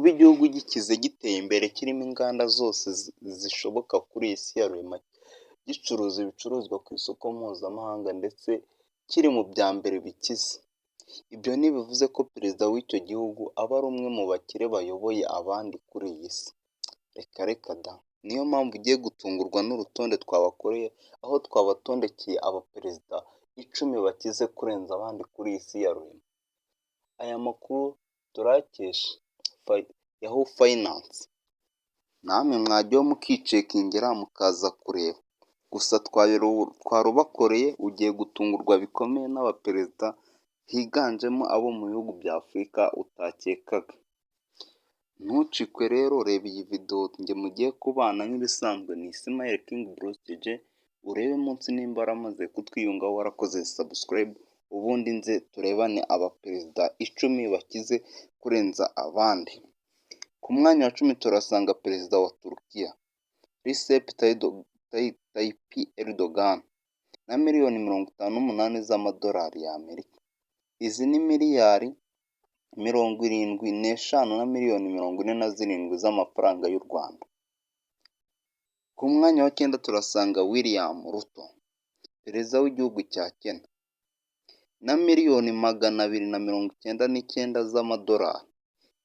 Kuba igihugu gikize, giteye imbere, kirimo inganda zose zishoboka kuri iyi si ya rurema, gicuruza ibicuruzwa ku isoko mpuzamahanga, ndetse kiri mu bya mbere bikize, ibyo ntibivuze ko perezida w'icyo gihugu aba ari umwe mu bakire bayoboye abandi kuri iyi si. Reka reka da! Niyo mpamvu ugiye gutungurwa n'urutonde twabakoreye, aho twabatondekeye abaperezida 10 bakize kurenza abandi kuri iyi si ya rurema. Aya makuru turayakesha Yahoo Finance, namwe mwajyaho mukicekingira mukaza kureba. Gusa twarubakoreye, ugiye gutungurwa bikomeye n'abaperezida higanjemo abo mu bihugu bya Afurika utakekaga. Ntucikwe rero, reba iyi video, njye mugiye kubana nk'ibisanzwe ni Ismael King Bruce JJ. Urebe munsi nimba waramaze kutwiyungaho, warakoze subscribe, ubundi nze turebane abaperezida 10 bakize kurenza abandi. Ku mwanya wa 10 turasanga perezida wa Turukiya, Recep Tayyip Erdogan, na miliyoni 58 z'amadolari y'Amerika. Izi ni miliyari 75 na miliyoni 47 z'amafaranga y'u Rwanda. Ku mwanya wa cyenda turasanga William Ruto, perezida w'igihugu cya Kenya, na miliyoni 299 z'amadolari.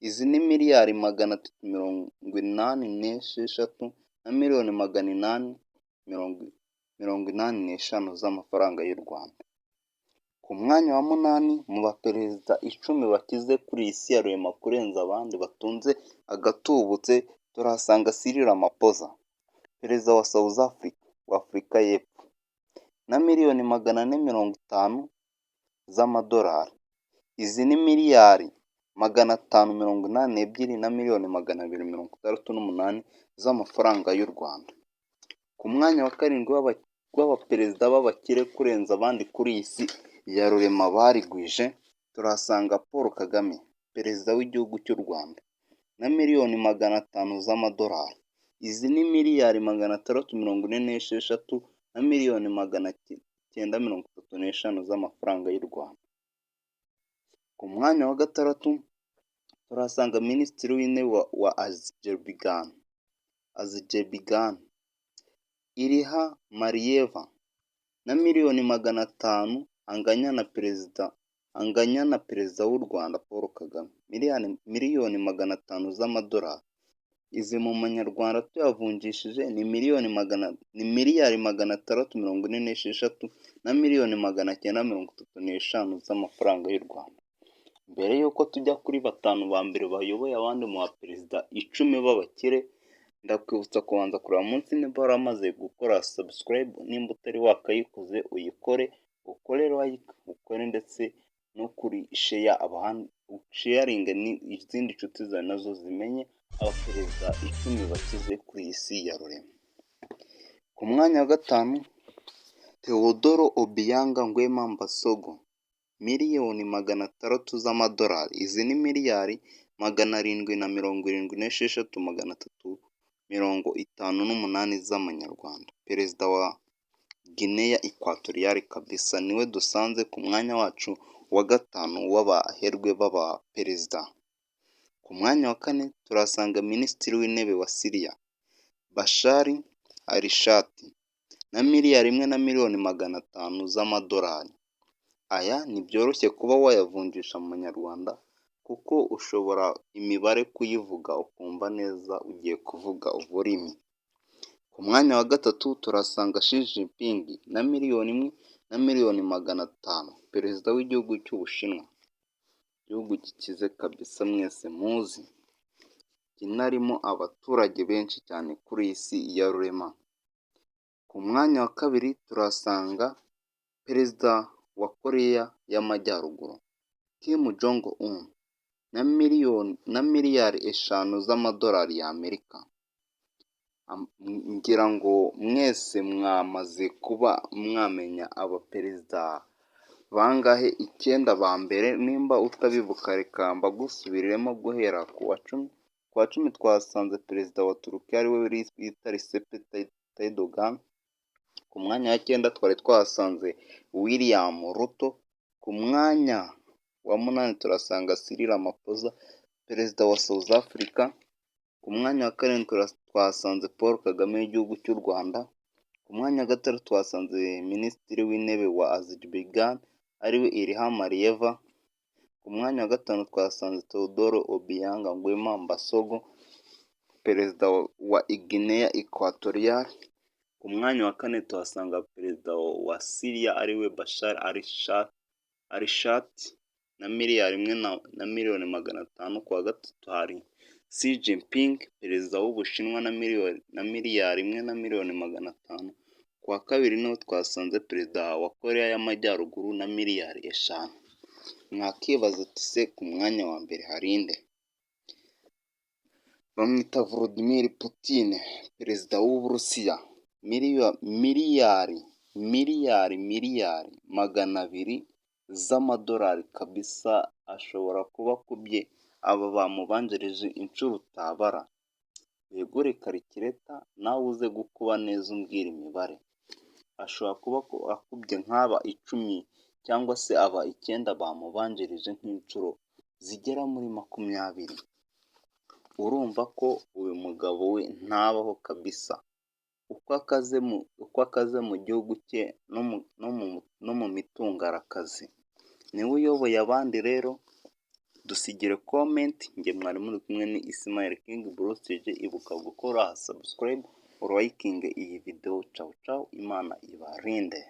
Izi ni miliyari 386 na miliyoni 885 z'amafaranga y'u Rwanda. Ku mwanya wa munani mu baperezida 10 bakize kuri iyi si ya rurema kurenza abandi, batunze agatubutse, turahasanga Cyril Ramaphosa, perezida wa South Africa, wa Afurika y'Epfo, na miliyoni 450 z'amadolari. Izi ni miliyari 582 na miliyoni 268 z'amafaranga y'u Rwanda. Ku mwanya wa karindwi w'abaperezida b'abakire kurenza abandi kuri iyi si ya rurema barigwije, turahasanga Paul Kagame, perezida w'igihugu cy'u Rwanda, na miliyoni 500 z'amadolari. Izi ni miliyari 646 na miliyoni 935 z'amafaranga y'u Rwanda. Ku mwanya wa gatandatu turahasanga minisitiri w'intebe wa Azerbaijan, Ilham Aliyev, na miliyoni 500, anganya na perezida w'u Rwanda Paul Kagame, miliyoni 500 z'amadolari. Izi mu manyarwanda tuyavunjishije ni miliyari 646 na miliyoni 935 z'amafaranga y'u Rwanda. Mbere y'uko tujya kuri batanu ba mbere bayoboye abandi mu baperezida 10 b'abakire, ndakwibutsa kubanza kureba munsi nimba waramaze gukora subscribe. Nimba utari wakayikoze, uyikore, ukore like, ukore ndetse no kuri share, sharinge n'izindi nshuti zawe nazo zimenye abaperezida 10 bakize kuri iyi si ya rurema. Ku mwanya wa gatanu, Teodoro Obiang Nguema Mbasogo, miliyoni 600 z'amadolari. Izi ni miliyari 776 358 z'amanyarwanda. Perezida wa Guinea Equatoriale kabisa, niwe dusanze ku mwanya wacu wa gatanu w'abaherwe b'abaperezida. Ku mwanya wa kane turahasanga minisitiri w'intebe wa Siriya, Bashar al-Assad, na miliyari 1 na miliyoni 500 z'amadolari. Aya ntibyoroshye kuba wayavunjisha mu manyarwanda, kuko ushobora imibare kuyivuga ukumva neza ugiye kuvuga ururimi. Ku mwanya wa gatatu turahasanga Xi Jinping na miliyoni 1 na miliyoni 500, perezida w'igihugu cy'Ubushinwa, igihugu gikize kabisa mwese muzi, kinarimo abaturage benshi cyane kuri iyi si ya rurema. Ku mwanya wa kabiri turahasanga perezida wa Koreya y'Amajyaruguru, Kim Jong Un, na miliyoni na miliyari 5 z'amadolari y'Amerika. Ngira ngo mwese mwamaze kuba mwamenya abaperezida bangahe? Icyenda ba mbere. Nimba utabibuka, reka mbagusubiriremo guhera ku wa 10. Ku wa 10 twasanze perezida wa Turukiya, ariwe bita Recep Tayyip Erdogan. Ku mwanya wa cyenda twari twahasanze William Ruto. Ku mwanya wa munani turasanga Cyril Ramaphosa. perezida wa South Africa. Ku mwanya wa karindwi twahasanze Paul Kagame w'igihugu cy'u Rwanda. Ku mwanya wa gatandatu twahasanze Minisitiri w'Intebe wa Azerbaijan, ariwe Ilham Aliyev. Ku mwanya wa gatanu twahasanze Teodoro Obiang Nguema Mbasogo, perezida wa Guinea Equatorial. Ku mwanya wa kane tuhasanga perezida wa Syria, ariwe Bashar al-Assad, na 1 na 500 miliyoni. Ku wa gatatu hari Xi Jinping, perezida w'Ubushinwa, na 1 na 500 miliyoni. Ku wa kabiri niho twasanze perezida wa Koreya y'Amajyaruguru na 5 miliyari. Mwakibaza uti: "Se ku mwanya wa mbere hari nde?" Bamwita Vladimir Putin, perezida w'Uburusiya, miliyari miliyari 200 miliyari z'amadolari kabisa. Ashobora kuba akubye aba bamubanjirije inshuro utabara. Wegure calculator nawe uze gukuba neza umbwira imibare. Ashobora kuba akubye nk'aba 10 cyangwa se aba icyenda bamubanjirije nk'inshuro zigera muri 20. Urumva ko uyu mugabo we ntabaho kabisa. Uko akaze mu gihugu cye no mu mitungo arakaze. Niwe uyoboye abandi rero. Dusigire comment. Njye mwari muri kumwe ni Ismail King Bruce. Ibuka gukora subscribe, urayikinge iyi video. Cawu cawu, Imana ibarinde.